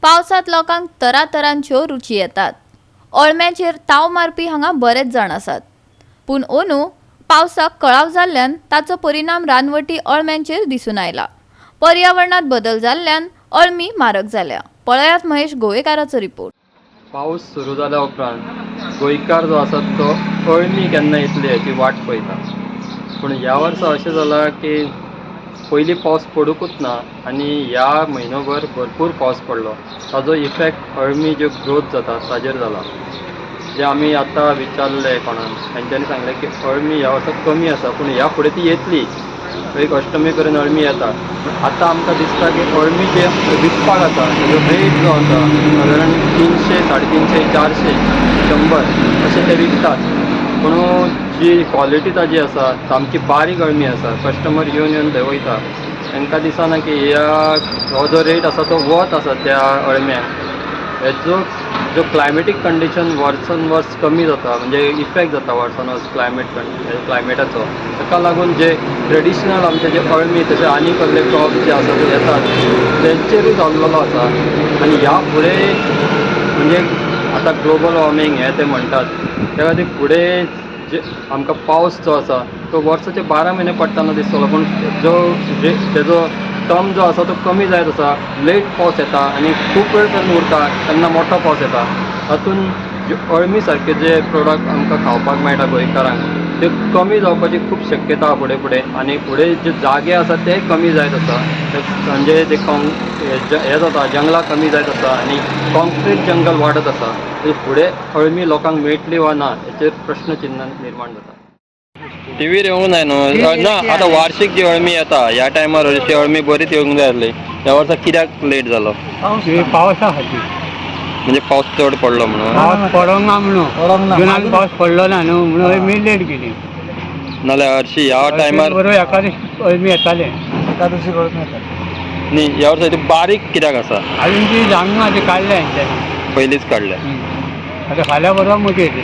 पावसांत लोकांक तरातरांच्यो रुची येतात. अळम्याचेर ताव मारपी हांगा बरेच जाण आसात. पूण अंदू पावसाक कळाव जाल्ल्यान ताचो परिणाम रानवटी अळम्यांचेर दिसून आयला. पर्यावरणांत बदल जाल्ल्यान अळमी मारक जाल्या. पळयात महेश गोवेकाराचो रिपोर्ट. पावस सुरू जाल्या उपरांत गोंयकार जो आसा तो अळमी केन्ना येतली हाची वाट पळयता. पूण ह्या वर्सा अशें जालां की पयलीं पावस पडुंकूच ना आनी ह्या म्हयनोभर भरपूर पावस पडलो. ताजो इफेक्ट अळमी ज्यो ग्रोथ जाता ताजेर जाला. जे आमी आतां विचारलें कोणाक, तेंच्यांनी सांगलें की अळमी ह्या वर्सा कमी आसा, पूण ह्या फुडें ती येतली. एक अश्टमी पर्यंत अळमी येता. पूण आतां आमकां दिसता की अळमी जे विकपाक आसा तेजो रेट जो आसा सादारण 300, 350, 400, 100 अशें ते विकतात. पूण जी क्वॉलिटी ताजी आसा सामकी बारीक अळमी आसा. कस्टमर येवन येवन थंय वयता, तांकां दिसना की ह्या हो जो रेट आसा तो वत आसा त्या अळम्यांक. हेजो जो क्लायमेटीक कंडिशन वर्सान वर्स कमी जाता, म्हणजे इफेक्ट जाता वर्सान वर्स क्लायमेटाचो, ताका लागून जे ट्रेडिशनल आमचे जे अळमी तशे आनी कसले क्रॉप जे आसा ते येतात तेंचेरूय जाल्लेलो आसा. आनी ह्या फुडें म्हणजे आतां ग्लोबल वॉर्मींग हें तें म्हणटात, त्या खातीर फुडें जे आमकां पावस जो आसा तो वर्साचे 12 म्हयने पडटना दिसतलो, पूण जो तेजो टर्म जो आसा तो कमी जायत आसा. लेट पावस येता आनी खूब वेळ पर्यंत उरता, तेन्ना मोठो पावस येता. तातूंत ज्यो अळमी सारके जे प्रोडक्ट आमकां खावपाक मेळटा गोंयकारांक ते कमी जावपाची खूब शक्यता फुडें फुडें. आनी फुडें जे जागे आसा ते कमी जायत आसा, म्हणजे ते हें जाता, जंगलां कमी जायत आसा आनी कॉन्क्रीट जंगल वाडत आसा. फुडें अळमी लोकांक मेळटली वा ना हेचेर प्रश्नचिन्ह निर्माण जाता. टिवीर येवंक जाय न्हू ना. आतां वार्षीक जी अळमी येता ह्या टायमार अशी अळमी बरीच येवंक जाय आसली. ह्या वर्सा कित्याक लेट जालो? पावसा खातीर. म्हणजे पावस चड पडलो म्हणून? पावस पडोंक ना म्हणून, जुनान पावस पडलो ना न्हू म्हणून अळमी लेट गेली. नाल्यार हरशी ह्या टायमार बरोबर एकादशी अळमी येताले. एकादशी कळून येता. न्ही, ह्या वर्सा ती बारीक कित्याक आसा? अजून ती जावंक ना, ती काडल्या हेंच्यांनी. पयलींच काडल्या. आतां फाल्यां बरोबर मोटी येतली.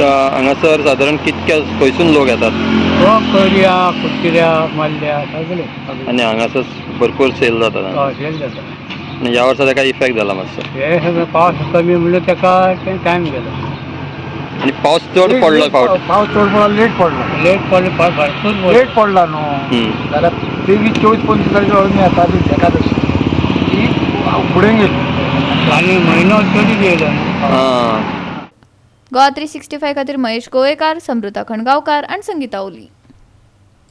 हांगासर सादारण कितके खंयसून लोक येतात? तो करया कुटकिऱ्या मल्ल्या सगळे. आनी हांगासर भरपूर सेल जाता. हय, सेल जाता. आनी ह्या वर्सा ताका इफेक्ट जाला मातसो. हे सगळें पावस कमी म्हणून ताका तें टायम गेलो. आनी पावस चड पडलो फावट. पावस चड पडलो, लेट पडलो. लेट पडलो, भरपूर लेट पडला न्हू जाल्यार 23, 24, 25 तारखेर अळमी येताली एकादशी, ती फुडें गेली. आनी म्हयनो चडीत येयलो न्हू. आं. गोवा 365 खातीर महेश गोवेकार, समृता खणगांवकार आनी संगीता ओली.